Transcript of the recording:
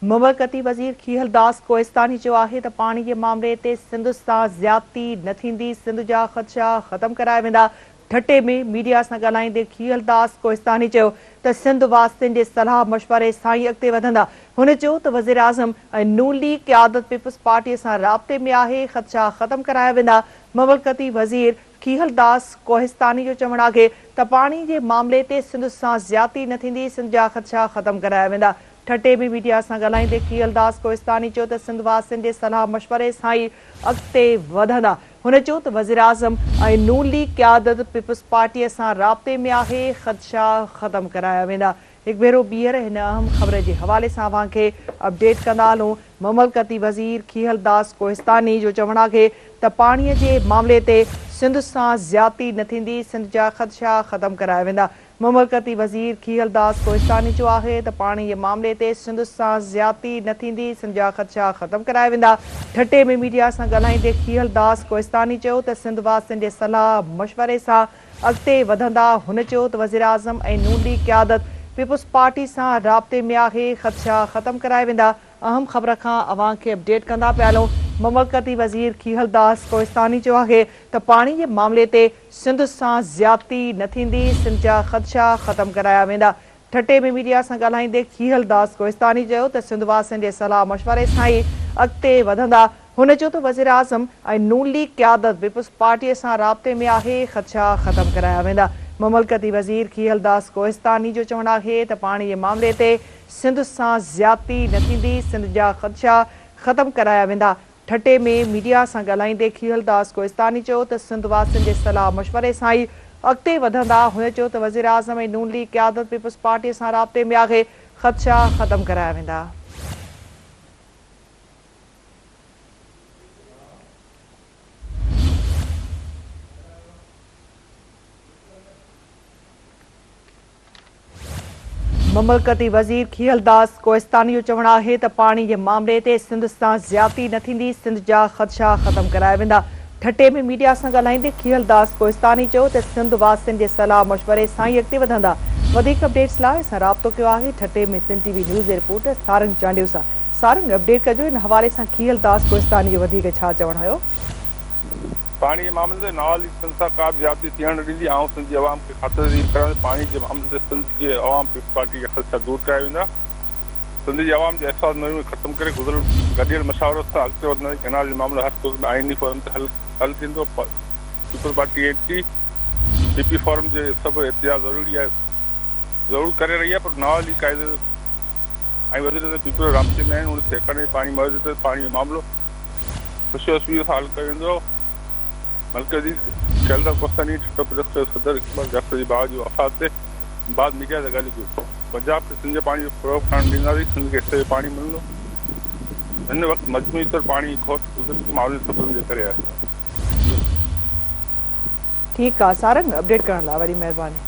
مملڪتي وزير کيهل داس ڪوهستاني چيو آهي ته پاڻي جي معاملي تي سنڌ سان زيادتي نه ٿيندي، سنڌ جا خدشا ختم ڪرايا ويندا. ٺٽي ۾ ميڊيا سان ڳالهائيندي کيهل داس ڪوهستاني چيو ته سنڌ واسين جي صلاح مشوري سان ئي اڳتي وڌندا. هن چيو ته وزيراعظم ۽ نون ليگ قيادت پيپلز پارٽي سان رابطي ۾ آهي، خدشا ختم ڪرايا ويندا. مملڪتي وزير کيهل داس ڪوهستاني جو چوڻ آهي ته پاڻي جي معاملي تي سنڌ سان زيادتي نه ٿيندي، سنڌ جا خدشا ختم ڪرايا ويندا. ٺٽي ۾ ميڊيا سان ڳالهائيندي کيئل داس ڪوهستاني چيو ته سنڌ واسين جي صلاح مشوري سان ئي اڳتي وڌندا. هن چيو ته وزيراعظم ۽ نون ليگ قيادت پيپلز پارٽي سان رابطي ۾ آهي، خدشا ختم ڪرايا ويندا. هڪ ڀيرو ٻيهر هن اهم خبر جي حوالي سان اوهان کي اپڊيٽ ڪندا هلون. مملڪتي وزير کيهل داس ڪوهستاني جو چوڻ آهي ته پاڻي جي معاملي تي سنڌ سان زيادتي نه ٿيندي، سنڌ جا خدشا ختم ڪرايا ويندا. مملڪتي وزير کيهل داس ڪوهستاني چيو آهي ته پاڻي جي معاملي تي سنڌ سان زيادتي نه ٿيندي، سنڌ جا خدشا ختم ڪرايا ويندا. ٺٽي ۾ ميڊيا سان ڳالهائيندي کيهل داس ڪوهستاني چيو ته سنڌ واسين جي صلاح مشوري سان اڳتي وڌندا. هن چيو ته وزيراعظم ۽ نون ليگ قيادت پيپلز پارٽي سان رابطي ۾ آهي، خدشا ختم ڪرايا ويندا. اهم خبر کان اوهان کي اپڊيٽ ڪندا پيا هلون، مملڪتي وزير کيهل داس ڪوهستاني چيو آهي ته پاڻي جي معاملي تي سنڌ سان زيادتي نه ٿيندي، سنڌ جا خدشا ختم ڪرايا ويندا. ٺٽي ۾ ميڊيا سان ڳالهائيندي کيهل داس ڪوهستاني چيو ته سنڌ واسين جي صلاح مشوري سان ئي اڳتي وڌندا. هن چيو ته وزيراعظم ۽ نون ليگ قيادت پيپلز پارٽي سان رابطي ۾ آهي، خدشا ختم ڪرايا ويندا. مملڪتي وزير کيهل داس ڪوهستاني جو چوڻ آهي ته پاڻي جي معاملي تي سنڌ سان زيادتي نه ٿيندي، سنڌ جا خدشا ختم ڪرايا ويندا. ٺٽي ۾ ميڊيا سان ڳالهائيندي کيهل داس ڪوهستاني چيو ته سنڌ واسين جي صلاح مشوري سان ئي اڳتي وڌندا. هن چيو ته وزيراعظم ۽ نون ليگ قيادت پيپلز پارٽي سان رابطي ۾ آهي، خدشا ختم ڪرايا ويندا. مملڪتي وزير کيهل داس ڪوهستاني جو چوڻ آهي ته پاڻي جي معاملي تي سنڌ سان زيادتي نه ٿيندي، سنڌ جا خدشا ختم ڪرايا ويندا. ٺٽي ۾ ميڊيا سان ڳالهائيندي کيهل داس ڪوهستاني چيو ته سنڌ واسين جي صلاح مشوري سان ئي اڳتي وڌندا. وڌيڪ اپڊيٽس لاء اسان رابطو ڪيو آهي ٺٽي ۾ سنڌ ٽي وي نيوز جي رپورٽر سارنگ چانڊيو سان. سارنگ اپڊيٽ ڪجو ان حوالي سان کيهل داس ڪوهستاني جو وڌيڪ ڇا چوڻ هيو. پاڻي جي معاملي تي نواز ليگ سنڌ سان ڪا به زيادتي ٿيڻ نه ڏيندي، آئون سنڌ جي عوام کي خاطري ڪريان ٿو پاڻي جي معاملي تي سنڌ جي عوام پيپلز پارٽي جا خدشا دور ڪيا ويندا، سنڌ جي عوام جي احساس محرومي ختم ڪري گذريل گڏيل مشاورت سان اڳتي وڌنداسين، ڪئنال جو معاملو هر صورت ۾ آئيني فورم تي حل ٿيندو، Peoples Party ۽ T P P forum جي سڀ احتجاج ضروري آهي ضرور ڪري رهي آهي پر نواز ليگ قائد ۽ وزيراعظم پيپلز رابطي ۾ آهن، ان سيڪڙي پاڻي معاهدي تحت پاڻي جو معاملو خوشي وسوي سان حل ڪيو ويندو. مرڪزي قيادت ڪوستاني ٺٽو پريس ڪلب صدر اقبال جعفر جي ڀاء جي وفات تي بعد ميڊيا سان ڳالهيون ڪيون. پنجاب کي سنڌ جي پاڻي جو فروغ ڪرڻ ڏينداسين، سنڌ کي حصي جو پاڻي ملندو. هن وقت مجموعي طور پاڻي جي کوٽ قدرتي ماحولي سببن جي ڪري آهي. ٺيڪ آ سارنگ اپڊيٽ ڪرڻ لاء وڏي مهرباني.